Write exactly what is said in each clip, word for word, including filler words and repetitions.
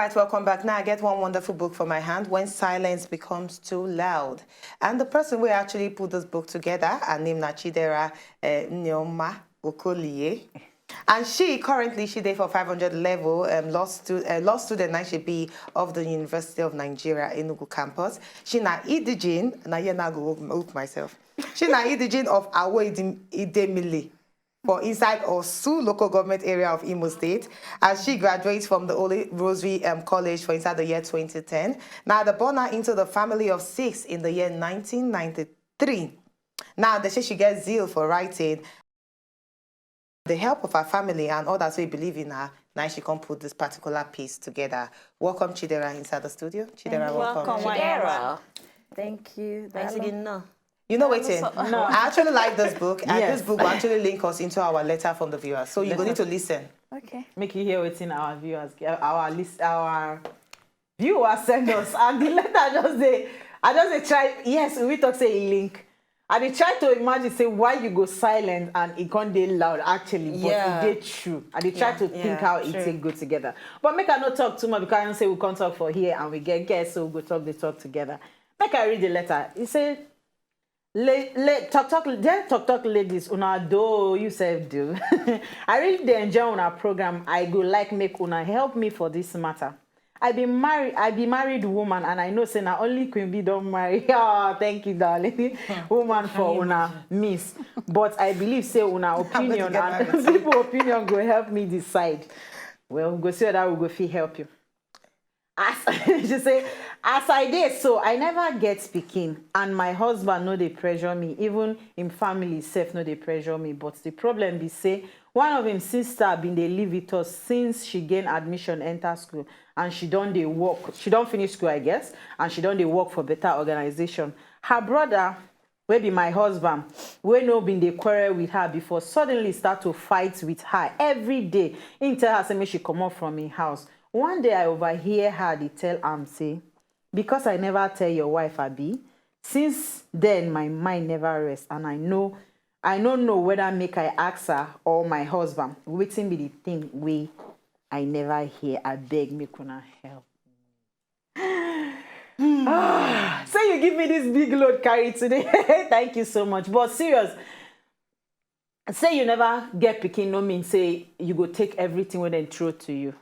Right, welcome back. Now I get one wonderful book for my hand, When Silence Becomes Too Loud. And the person who actually put this book together, her name na Chidera uh, Nyoma Okolie. And she currently, she dey for five hundred level, um, law, stu uh, law student, now she be of the University of Nigeria, Enugu campus. She na Idijin, na here now go hook myself. She na Idijin of Awo Idemili for inside Osu local government area of Imo State, as she graduates from the Holy Rosary um, College for inside the year twenty ten. Now, they born her into the family of six in the year nineteen ninety-three. Now, they say she gets zeal for writing. The help of her family and others who believe in her, now she can put this particular piece together. Welcome, Chidera, inside the studio. Chidera, welcome. Welcome, Chidera. Thank you. Nice again, no. You know wetin? No. I actually like this book, and yes. This book will actually link us into our letter from the viewers. So you go need to listen. Okay. Make you hear wetin our viewers, our list, our viewers send us, and the letter just dey, I just dey try. Yes, we talk say e link. I dey try to imagine say why you go silent and e come dey loud actually, but yeah. E dey true. I dey try yeah. To think yeah, how true. It take go together. But make I no talk too much because I know say we come talk for here and we get guests, so we go talk the talk together. Make I read the letter. He say, Le, le, talk talk, then talk talk ladies, una do, you sef do. I really dey enjoy una program. I go like make una help me for this matter. I be married, I be married woman, and I know say na only Queen B don marry. Oh, thank you, darling. Woman for una miss. But I believe say una opinion and people opinion go help me decide. Well, we go see whether we go fit help you. As she say, as I dey so, I never get pikin, and my husband no dey pressure me. Even im family sef no dey pressure me. But the problem be say one of im sister been dey live with us since she gain admission enter school, and she don dey work. She don finish school, I guess, and she don dey work for better organization. Her brother, wey be my husband, wey no been dey quarrel with her before, suddenly start to fight with her every day. Im tell her say make she comot from im house. One day I overhear her dey tell am say, because I never tell your wife, abi? Since then my mind never rest, and I know I no know whether make I ask her or my husband. Wetin be the thing wey I never hear? Abeg, make una help. Ah, say you give me this big load carry today. Thank you so much. But serious, say you never get pikin no mean say you go take everything wey dem throw to you.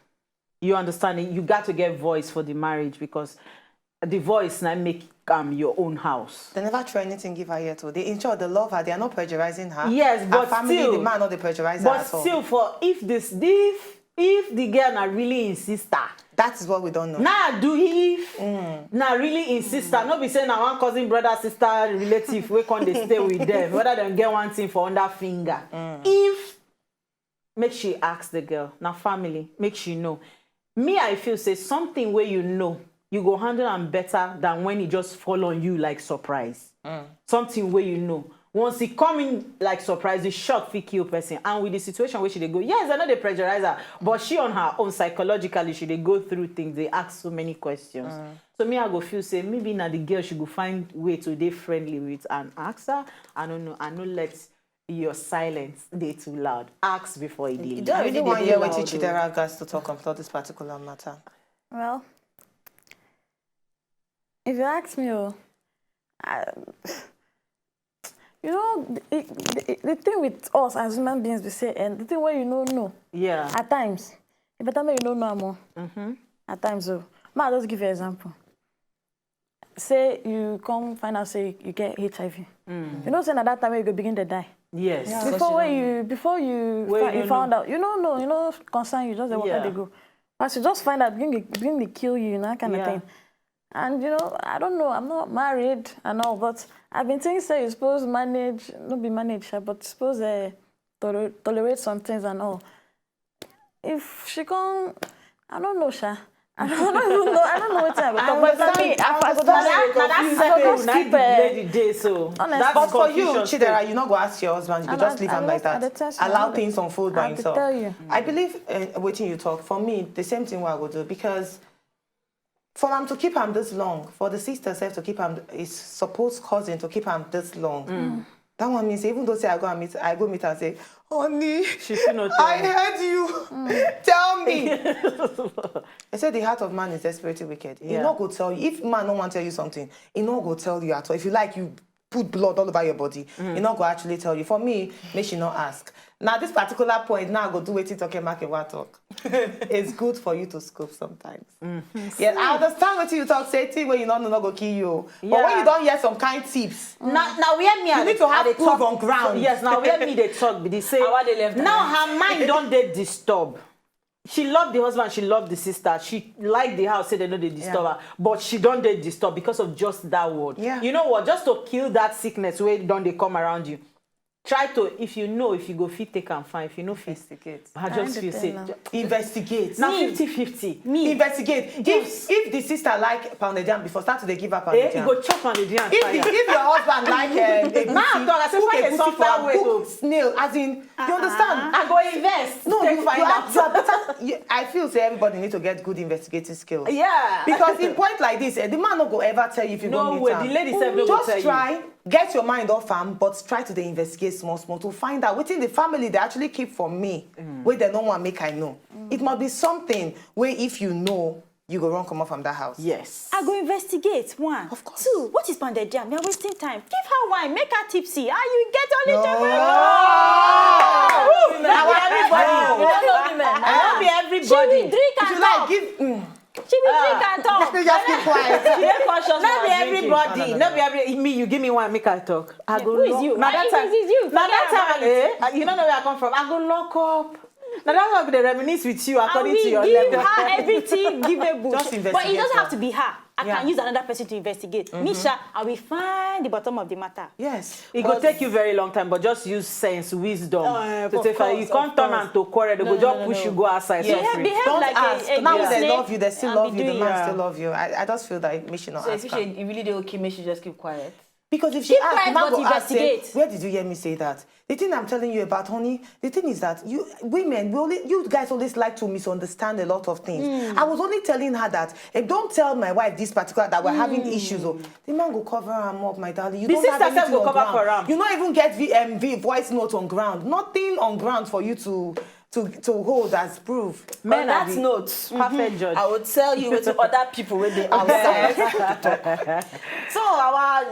You understand it? You got to get voice for the marriage because the voice na make am your own house. They never throw anything give her yet. Oh. They, in short, they love her. They are not pressurizing her. Yes, but her family, still, the man, not the pressurizer. But at all. Still, for if this, if if the girl na really im sister, that is what we don't know. Now, do if mm. Na really im sister, mm. No be say na one cousin, brother, sister, relative wey come dey stay with them, whether dem get one thing for under finger. Mm. If make she ask the girl, na family, make she know. Me, I feel say something wey you know, you go handle am better than when e just fall on you like surprise. Mm. Something wey you know. Once e come in like surprise, the shock fit kill person. And with the situation wey she dey go, yes, I no dey pressurize her, but she on her own psychologically, she dey go through things, dey ask so many questions. Mm. So me, I go feel say maybe na the girl she go find way to dey friendly with and ask her. I don't know. I no let your silence dey too loud. Ask before e dey loud. I really wan hear wetin Chidera gas to talk about this particular matter. Well, if you ask me, oh, I, you know, the, the, the thing with us as human beings, we say, and the thing where you know, no. Yeah. At times, you better make you know no more. Mm-hmm. At times, oh, ma, I'll just give you an example. Say you come find out say you get H I V. Mm. You know, say na that time where you go begin to die. Yes. Yeah. Before where you, before you, you found out, you know, no, you know, concern you just the work yeah. They go. As you just find out, begin to, begin to kill you, you know, that kind yeah. Of thing. And you know, I don't know, I'm not married and all, but I've been thinking say you suppose manage, not be manager, but suppose uh, toler tolerate some things and all. If she come, I don't know, sha. I don't even know. I don't know what I go talk. But for me, I for go just, I go just skip it. Honestly. But for you, Chidera, you no go ask your husband. You go just leave am like that. Allow things unfold by himself. I believe uh, wetin you talk. For me, the same thing wey I go do because for am to keep am this long, for the sister sef to keep am, his supposed cousin to keep am this long. Mm. That one means even though say I go and meet, I go meet and say, "Honey, She fit not I tell. Heard you. Tell me." I said the heart of man is desperately wicked. He Yeah. Not go tell you. If man no want tell you something, he not go tell you at all. If you like, you put blood all over your body. He not go actually tell you. For me, make she not ask. Now this particular point, now I go do wetin Toke Makinwa talk. It's good for you to scope sometimes. Yes, I understand what you talk. Say thing when you not no go kill you. But when Yeah. you don't hear some kind tips, Now, now where me you I need to I have dey proof talk- on ground. Yes, now where me they talk be the same. Our dey left Now hand. Her mind don't dey disturb. She love the husband, she love the sister, she like the house, say they know they disturb Yeah. her, but she don't dey disturb because of just that word. Yeah. You know what? Just to kill that sickness where don't they come around you. Try to, if you know, if you go fit take and fine, if you know fit, Investigate. I just I feel don't say know. Investigate. Now fifty fifty. Investigate. Yes. If, if the sister like pounded yam before, start to dey give her pounded Eh, you yam. Go chop and the and If, the, fire. If your husband like um, egusi, Now I talk, I say, cook find a egusi for softer am, way cook to- snail, as in, you understand? I go invest. No, Take you, find you, out. have, you, have better, you, I feel say everybody need to get good investigative skills. Yeah. Because in point like this, eh, the man no go ever tell you if you No go meet way, am. the lady sef no go Just tell you. Try get your mind off am, but try to dey investigate small small to find out wetin the family dey actually keep from me, wey dem no wan make I know. It must be something wey if you know, you go run comot from that house. Yes. I go investigate. One. Of course. Two. What is pounded yam? You're wasting time. Give her wine. Make her tipsy. Ah, you get only No. jam. Our everybody. We don't know women. Not be She everybody. will drink If and you like, talk. Give. Mm. She will drink and Let talk. Me just keep quiet. She dey conscious Not of be her drinking. Everybody. Not be every me. You give me one, make I talk. I go Who is lock. you? Now Ah, that it time, is, it's you. now that Forget time, about it. Eh, you don't know where I come from. I go lock up. Now that's why we dey reminisce with you I according will to your give level. Her everything givable. Just But it investigate doesn't her. Have to be her. I Yeah. Can use another person to investigate. Misha, I will find the bottom of the matter. Yes. It go take you very long time, but just use sense, wisdom. Uh, To of take course, you can't of turn course. And to quarrel, they No, go no, just no, push no. You go outside. Yes. Suffering. Behave Don't like ask. A, a Now good they snake love you, they still and love be you, the doing man it. Still love you. I, I just feel that maybe she not So ask if her. She really dey okay, make she just keep quiet. Because if she Keep asks, quiet, the man but go ask, say, investigate. Where did you hear me say that? The thing I'm telling you about, honey, the thing is that you women, we only, you guys always like to misunderstand a lot of things. I was only telling her that, eh, don't tell my wife this particular that we're having issues. Oh, the man go cover her up, my darling. You The don't have sister sef anything go on cover ground. For am. You not even get V M V voice note on ground. Nothing on ground for you to to to hold as proof. Men On that are the note, perfect judge. I will tell you wetin other people wey dey outside dey talk. So our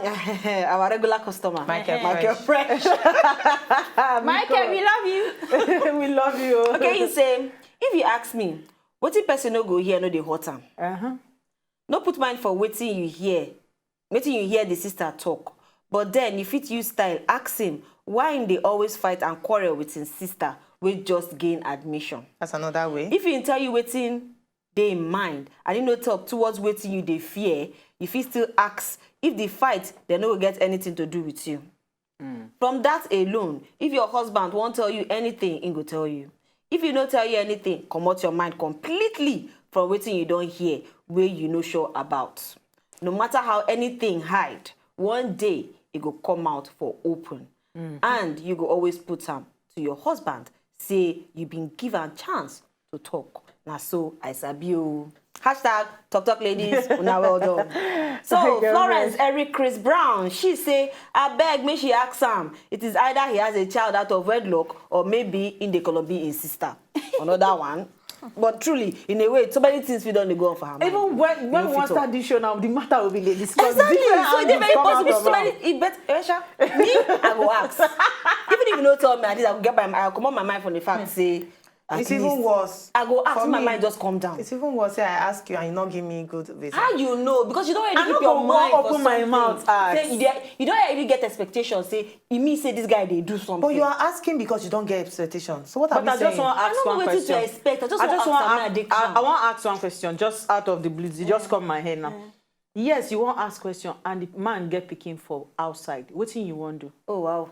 our regular customer, Michael Michael Fresh. Michael, we love you. We love you. Okay, he say, if you ask me, wetin person no go hear no dey hurt am. Uh-huh. No put mind for wetin you hear, wetin you hear the sister talk. But then you fit use style ask him why him dey always fight and quarrel with him sister wey just gain admission. That's another way. If he tell you wetin dey in mind and he no talk towards wetin you dey fear, you fit still ask if the fight dem no go get anything to do with you. From that alone, if your husband wan tell you anything, he go tell you. If he no tell you anything, comot your mind completely from wetin you don hear wey you no sure about. No matter how anything hide, one day e go come out for open. And you go always put am to your husband say you been give am chance to talk. Na so I sabi o. Hashtag talk talk ladies, una well done. So Thank you very Florence much. Eric Chris Brown, she say, abeg make she ask am. It is either he has a child out of wedlock or maybe in the Colombia in sister. Another one. But truly, in a way, so many things fit don dey go on for her mind. Even when when You we wan fit start this show now, the matter will be dey discussed. Exactly. Different So e dey angles very come out possible. of So am. many. E bet Esha, me, I go ask. Even if you no tell me, at least I go get my, I go comot my mind from the fact say. At It's least, even worse. I go ask For my me, mind just come down. It's even worse. Say I ask you and you not give me good reason. How you know? Because you don't already I keep no your go mind wan for open my something. mouth ask. Say you dey, you don't already get expectation. Say e mean say this guy dey do something. But you are asking because you don't get expectation. So what are But we I just saying? wan I ask don't know one wetin to question. Expect. I just I wan just ask wan am, I ask. dey I, calm. I wan ask one question just out of the blue. It just come my head now. Yes, you wan ask question and the man get pikin for outside. Wetin you wan do? Oh wow.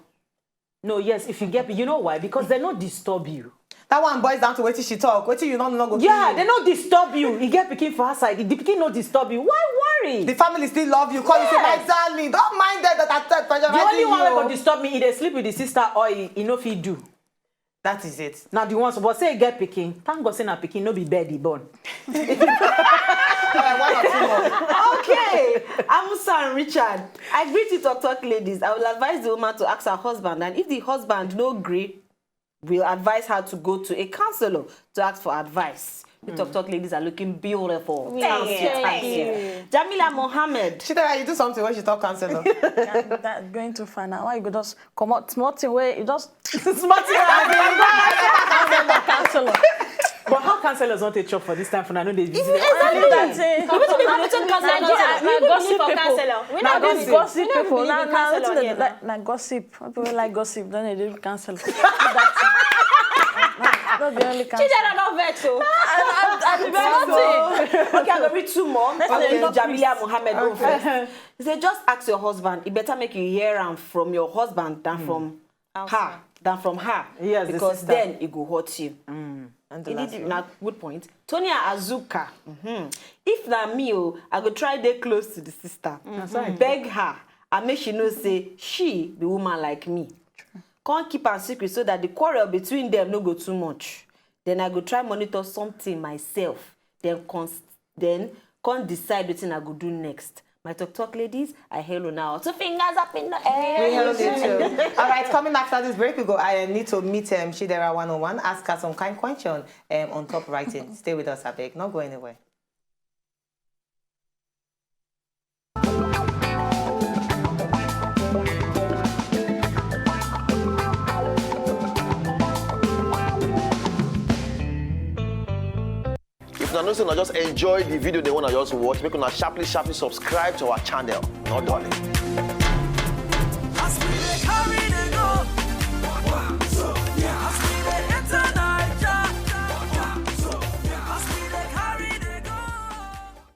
No, yes, if you get, you know why? Because they no disturb you. That one boils down to wetin she talk. Wetin you no no go. Yeah, kill they you. No disturb you. You get pikin for outside. The pikin no disturb you. Why worry? The family still love you. Call you say my Yes. Darling. Don't mind them that are pressurizing The only you. One wey Oh. Go disturb me, e dey sleep with the sister or e, e no fit do. That is it. Now the ones but say e get pikin, thank God say na pikin no be bed e born. All right, one or two more. Okay, Amusa and Richard. I greet you, talk talk ladies. I will advise the woman to ask her husband, and if the husband no gree, will advise her to go to a counselor to ask for advice. The talk talk ladies are looking beautiful. Thank you, thank you. Jamila Mohammed. She tell her you do something when she talk counselor. That, that going too far now. Why you go just come out small thing where you just Smart thing. counselor? But how counselors want to chop for this time for now? No, they visit. That thing. Wetin be the wetin counselor Na talk? gossip people. Na Na gossip. gossip people. We Na be na counselor wetin here dey now. like na gossip. People wey like gossip don dey do counselor. No be only counselor. Chidera no vex o. Okay, I go read two more. Okay. Jamila Mohammed own first. He said, just ask your husband. It better make you hear am from your husband than from her, than from her. Yes, the Because sister. Then it go hurt you. And the It last did one. Na good point. Tonya Azuka. Mhm. If na me o, I go try dey close to the sister. Beg her and make she know say she be woman like me. Come keep am secret so that the quarrel between them no go too much. Then I go try monitor something myself. Then cons then come decide wetin I go do next. My talk talk ladies, I hail una all. Two fingers up in the air. We held it too. All right, coming after this break, we go. I need to meet um, Chidera one oh one, ask her some kind question um, on top writing. Stay with us, I beg. Not go anywhere. If una know say una just enjoy the video, they wanna just watch, make una sharply, sharply subscribe to our channel. No darling.